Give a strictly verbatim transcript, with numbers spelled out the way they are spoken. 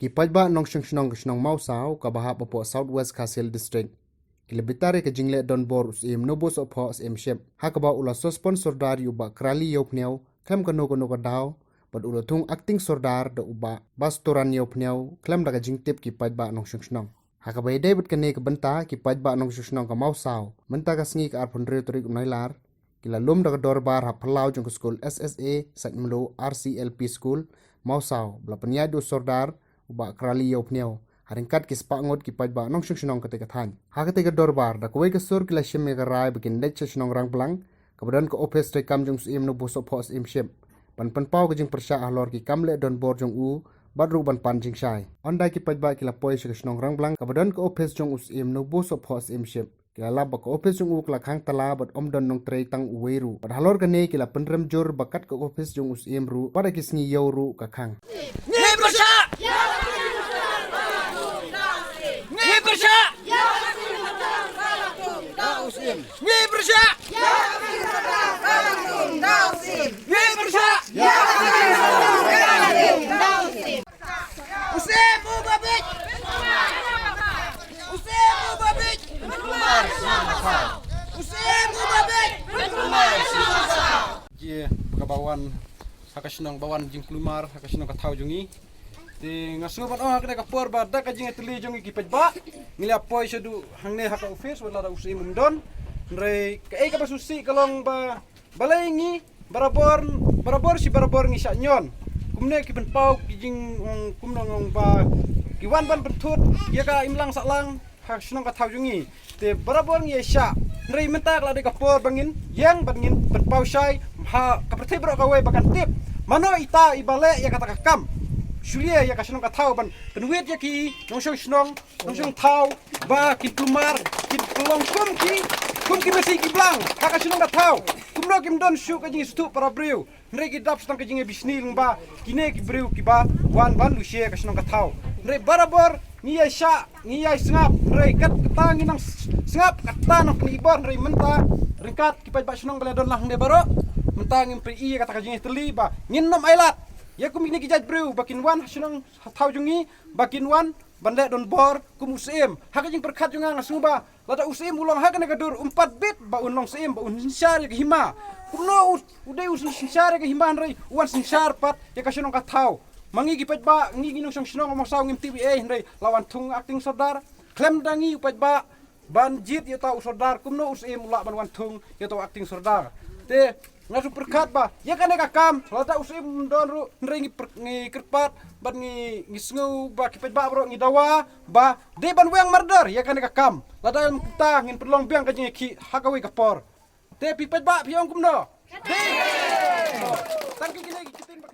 Ki paidbah nongshong shnong ka shnong Mawsaw kaba hap hapoh South West Khasi Hills District ki la bitar ïa ka jingleh donbor u Syiem Nobsohphoh Syiem Ship, ha kaba u la suspend sordar ïa u Bah Krali Ïewphniaw khlem kano kano ka daw, bad u la thung acting sordar da u Bah Bastoran Ïewphniaw khlem da ka jingtip ki paidbah nongshong shnong. Ha kaba ïadei bad kane ka bynta, ki paidbah nongshong shnong ka Mawsaw mynta ka sngi ka arphew hynriew tarik u Nailar ki la lum da ka dorbar ha phyllaw jong ka skul S S A Saitmluh R C L P School Mawsaw, ba la pynïaid da u sordar u Bah Krali Ïewphniaw ha ryngkat ki spah ngut ki paidbah nongshong shnong katei ka thaiñ. Ha katei ka dorbar, da kawei ka sur ki la shim ïa ka rai ba kin leit sha shnong Rangblang kaba don ka ophis treikam jong u Syiem Nobsohphoh Syiem Ship ban pynpaw ka jingpyrshah halor ki kam leh donbor jong u, bad ruh ban pan jingshai. Hynda ki paidbah ki la poi sha ka shnong Rangblang kaba don ka ophis jong u Syiem Nobsohphoh Syiem Ship, ki la lap ba ka ophis jong u ka la khang tala bad ym don nongtrei tang uwei ruh. Bad halor kane ki la pynrem jur ba kat ka ophis jong u Syiem ruh, bad ha ki sngi ïew ruh ka khang. Ngi pyrshah! Ngi pyrshah! Ngi pyrshah! Ngi pyrshah! U Syiem u ba bieit! U Syiem u ba bieit! U Syiem u ba bieit! Ji ba ka ba wan ha ka shnong, ba wan jingkulmar ha ka shnong ka thaw jong ngi. Te nga sngew ban ong ha kane ka por ba da ka jingïatylli jong ngi ki paidbah, ngi la poi shaduh hangne ha ka ophis, wat la da u Syiem um don. Hynrei kaei kaba sngewsih ka long ba balei ngi barabor, barabor shi barabor ngi shah ñion. Kumne ki pynpaw ki jing, mm, kumno ngong ba ki wan ban pynthut ïa ka imlang sahlang ha shnong ka thaw jong ngi. Te barabor ngi ïa shah. Hynrei mynta ka la dei ka por ba ngin ïeng bad ngin pynpaw shai ha ka pyrthei baroh kawei ba kan tip mano ita i ba leh ïa kata ka kam. Shulia ïa ka shnong ka thaw ban pynwit ïa ki nongshong shnong, nongshong thaw ba kin kulmar, kin pynlong kum ki, kum ki masi ki blang ha ka shnong ka thaw. Kumno kim don shuh ka jingsngewthuh para briew. Hynrei ki dap sdang ka jingïabishni lyngba kine ki briew kiba wan ban lushia ka shnong ka thaw. Hynrei barabor ngi ïa shah, ngi ïa sngap, hynrei kat kata ngi nang s-, sngap, kata nang pyni bor, hynrei mynta ryngkat ki paidbah shnong ba la don lang hangne baroh. Mynta ngim pyni ïa kata ka jingïatylli ba ngin nym ailad ïa kum kine ki jait briew ba kin wan ha shnong ha thaw jong ngi, ba kin wan ban leh donbor kum u Syiem. Ha ka jingpyrkhat jong nga, nga sngew ba lada u Syiem u long ha kane ka dur, um pat bit ba un long Syiem, ba un synshar ïa ka hima. Kumno u, u dei u synshar ïa ka hima hynrei u wan synshar pat ïa ka shnong ka thaw. Ma ngi ki paidbah, ngi ki nongshong shnong Mawsaw ngim tip ei ei, hynrei la wan thung acting sordar. Khlem da ngi u paidbah ban jied ïa uta u sordar, kumno u Syiem u lah ban wan thung ïa uta u acting sordar. Te nga sngew pyrkhat ba ïa kane ka kam, lada u Syiem um don ruh, hynrei ngi pyr-, ngi kyrpad bad ngi, ngi sngew ba ki paidbah baroh ngi dawa ba dei ban weng mardor ïa kane ka kam. Lada ym kumta ngin pynlong biang ka jingïakhih ha kawei ka por. Te phi paidbah phi ong kumno? Tang ki kine ki ktien ba